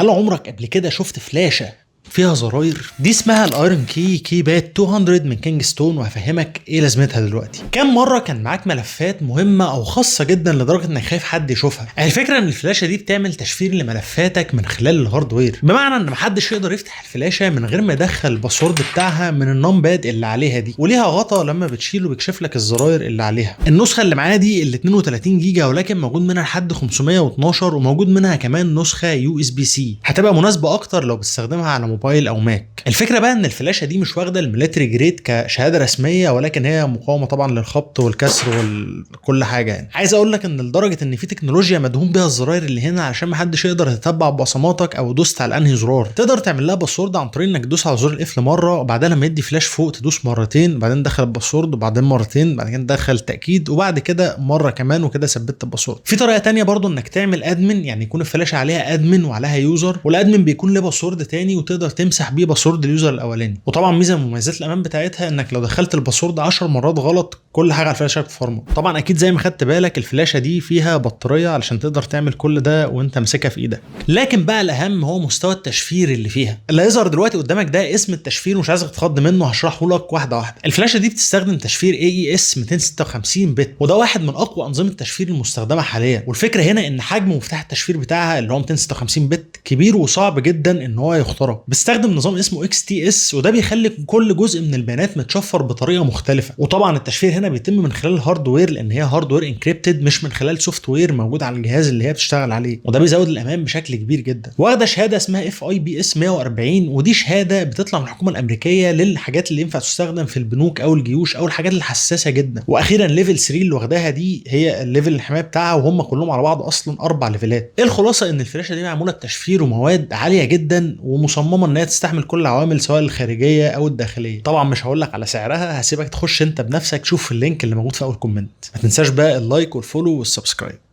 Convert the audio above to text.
هل عمرك قبل كده شفت فلاشة فيها زراير؟ دي اسمها ال IronKey KeyPad 200 من كينجستون، وهفهمك ايه لازمتها دلوقتي. كم مرة كان معاك ملفات مهمة او خاصة جدا لدرجة انك خايف حد يشوفها؟ الفكرة ان الفلاشه دي بتعمل تشفير لملفاتك من خلال ال hardware، بمعنى ان محدش يقدر يفتح الفلاشه من غير ما يدخل ال password بتاعها من ال numpad اللي عليها دي، وليها غطا لما بتشيله بيكشف لك الزراير اللي عليها. النسخة اللي معايا دي ال 32 جيجا، ولكن موجود منها لحد 512، وموجود منها كمان نسخه USB-C هتبقى مناسبة اكتر لو بتستخدمها على موبايل او ماك. الفكرة بقى ان الفلاشه دي مش واخده ال military grade كشهاده رسميه، ولكن هي مقاومة طبعا للخبط والكسر وكل حاجة. يعني عايز اقول لك ان لدرجة ان في تكنولوجيا مدهون بيها الزراير اللي هنا علشان ما حدش يقدر يتتبع بصماتك او دوست على انهي زرار. تقدر تعمل لها password عن طريق انك تدوس على زر القفل مرة، وبعدين لما يدي فلاش فوق تدوس مرتين، بعدين دخل ال password، وبعدين مرتين، بعد كده تدخل تاكيد، وبعد كده مرة كمان، وكده ثبتت ال password. في طريقه تانية برضو انك تعمل admin، يعني يكون الفلاشه عليها admin وعليها user، وال admin بيكون له password تاني وتقدر تمسح بيه password ال user الاولاني. وطبعا ميزة من مميزات الامان بتاعتها انك لو دخلت ال password 10 مرات غلط كل حاجة على الفلاشه بتفرمت. طبعا اكيد زي ما خدت بالك الفلاشه دي فيها بطارية علشان تقدر تعمل كل ده وانت ماسكها في ايدك. لكن بقى الاهم هو مستوى التشفير اللي فيها، اللي هيظهر دلوقتي قدامك ده اسم التشفير ومش عايزك تتخض منه، هشرحه لك واحدة واحدة. الفلاشه دي بتستخدم تشفير AES 256 bit، وده واحد من اقوى انظمة التشفير المستخدمة حاليا. والفكرة هنا ان حجم مفتاح التشفير بتاعها اللي هو 256 bit كبير وصعب جدا ان هو يخترق. بتستخدم نظام اسمه XTS، وده بيخلي كل جزء من البيانات متشفر بطريقة مختلفة. وطبعا التشفير هنا بيتم من خلال ال hardware، لان هي hardware encrypted مش من خلال software موجود على الجهاز اللي هي بتشتغل عليه، وده بيزود الامان بشكل كبير جدا. واخده شهادة اسمها FIPS 140، ودي شهادة بتطلع من الحكومة الامريكية للحاجات اللي ينفع تستخدم في البنوك او الجيوش او الحاجات الحساسة جدا. واخيرا level 3 اللي واخداها دي هي ال level الحماية بتاعها، وهم كلهم على بعض اصلا 4 ليفلات. الخلاصة ان الفلاشه دي معمولة بتشفير ومواد عالية جدا، ومصممه ان هي تستحمل كل العوامل سواء الخارجية او الداخلية. طبعا مش هقول لك على سعرها، هسيبك تخش انت بنفسك تشوف ال link اللي موجود في اول comment. ما تنساش بقى ال like وال follow وال subscribe.